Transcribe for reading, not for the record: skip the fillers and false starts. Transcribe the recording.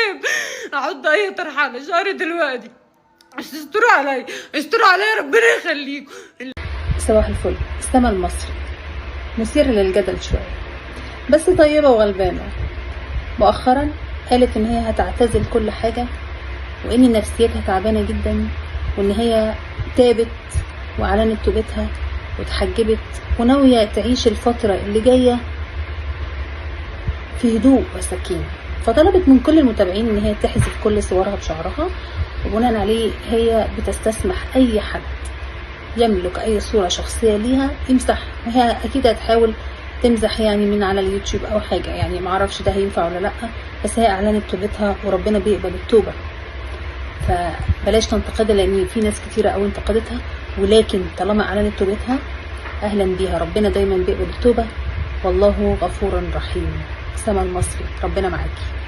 الحجاب، احط اي طرحه على شعري دلوقتي. بس استروا عليا، استروا عليا، ربنا يخليكم. صباح الفل. السما المصري مثير للجدل شوية، بس طيبة وغلبانة. مؤخرا قالت ان هي هتعتزل كل حاجة، وان نفسيتها تعبانة جدا، وان هي تابت واعلنت توبتها وتحجبت، وناوية تعيش الفترة اللي جاية في هدوء وسكينة. فطلبت من كل المتابعين ان هي تحذف كل صورها بشعرها، وبناء عليه هي بتستسمح اي حد يملك اي صورة شخصية ليها يمسحها. وهي اكيد هتحاول تمسح يعني من على اليوتيوب او حاجة، يعني معرفش ده هينفع ولا لا، بس هي اعلنت توبتها وربنا بيقبل التوبة، فبلاش تنتقدها لان في ناس كتيرة قوي انتقدتها، ولكن طالما اعلنت توبتها اهلا بيها، ربنا دايما بيقبل التوبة، والله غفور رحيم. سما المصري، ربنا معاكي.